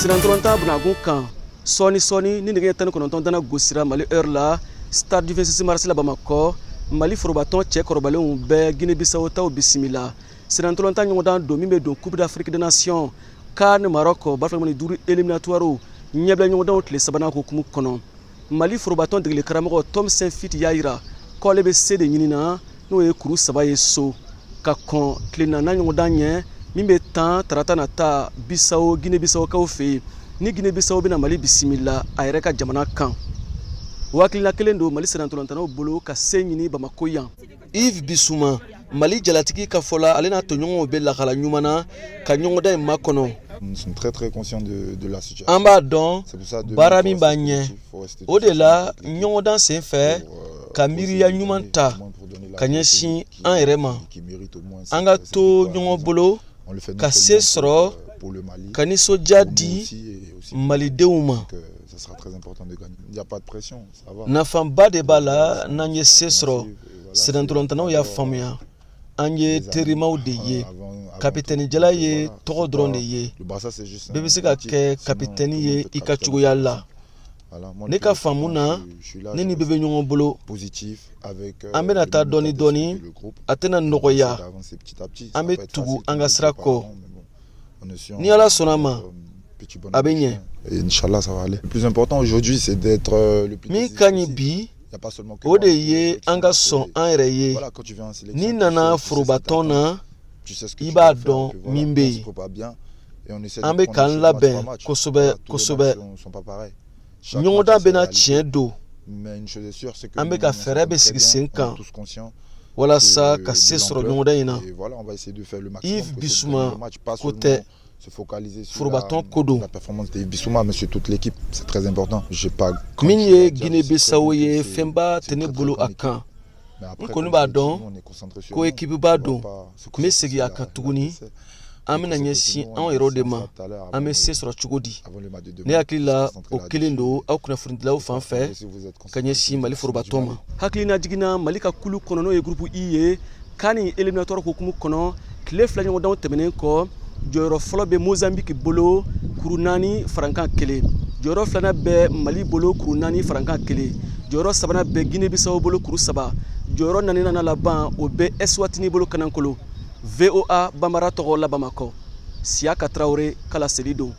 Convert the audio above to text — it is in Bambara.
Sennantolatan bunagun kan sɔɔni sɔɔni ni nɛgɛ 19 dana gosira Mali heure la, stade du 26 mars la Bamakɔ, Mali forobatɔn cɛ kɔrɔbalenw bɛ Guinée Bissau taw bisimila. Sennantolatan ɲɔgɔndan don min bɛ don Coupe d'Afrique des Nations CAN Maroc 2025 éliminatoire ɲɛbila ɲɔgɔndanw tile sabanan hukumu kɔnɔ. Mali forobatɔn degeli karamɔgɔ Tom Saintfiet y'a yira k'ale bɛ se de ɲini na, n'o ye kuru 3 ye so, ka kɔn tile naaninan ɲɔgɔndan ɲɛ min bɛ tan tarata nata Bisawo, Guinée Bissaukaw fɛ yen, ni Guinée Bissau bɛna Mali bisimila a yɛrɛ ka jamana kan. O hakilina kelen don Mali sennantolatannaw bolo ka se ɲini Bamakɔ yan. Yves Bissouma, Mali jalatigi ka fɔ la, ale n'a tɔɲɔgɔnw bɛ lahala ɲuman na ka ɲɔgɔndan in makɔnɔ. An b'a dɔn baara min b'an ɲɛ, o de la ɲɔgɔndan sen fɛ ka miiriya ɲuman ta ka ɲɛsin an yɛrɛ ma, an ka to ɲɔgɔn bolo ka se sɔrɔ ka nisɔndiya di malidenw ma. Nafaba de b'a la n'an ye se sɔrɔ. Sennantolatannaw y'a faamuya an ye terimaw de ye. Kapitɛni jala ye tɔgɔ dɔrɔn de ye, bɛɛ bɛ se ka kɛ kapitɛni ye i ka cogoya la. Ne ka faamu na, ne ni bɛɛ bɛ ɲɔgɔn bolo, an bɛna taa dɔɔni dɔɔni, a tɛna nɔgɔya, an bɛ tugu an ka sira kɔ. Ni Ala sɔnna a ma, a bɛ ɲɛ. Min ka ɲi bi, o de ye an ka sɔn an yɛrɛ ye. N'i nana forobatɔn na, i b'a dɔn min bɛ yen. An bɛ k'an labɛn kosɛbɛ kosɛbɛ. Ɲɔgɔndan bɛna tiɲɛ don, an bɛ ka fɛɛrɛ bɛ sigi sen kan walasa ka se sɔrɔ ɲɔgɔndan in na. Yves Bissouma ko tɛ, forobatɔn ko don. Min ye Guinée Bissau ye, fɛnba tɛ ne bolo a kan. N kɔni b'a dɔn ko ekipuba don. N bɛ segin a kan tuguni, an bɛna ɲɛsin anw yɛrɛw de ma, an bɛ se sɔrɔ cogo di. Ne hakili la, o kelen don aw kunnafonidilaw fan fɛ ka ɲɛsin Mali forobatɔn ma. Hakilina jiginna Mali ka kulu kɔnɔ, n'o ye groupe I ye, CAN éliminatoire hukumu kɔnɔ, tile 2 ɲɔgɔndanw tɛmɛnen kɔ, jɔyɔrɔ fɔlɔ bɛ Mozambique bolo, kuru 4 farankan 1. Jɔyɔrɔ filanan bɛ Mali bolo, kuru 4 farankan 1. Jɔyɔrɔ sabanan bɛ Guinée Bissau bolo, kuru 3. Jɔyɔrɔ naaninan laban, o bɛ Eswatini bolo kanankolo. VOA Banbara tɔgɔ la Bamakɔ, Siyaka Tarawele ka laseli don.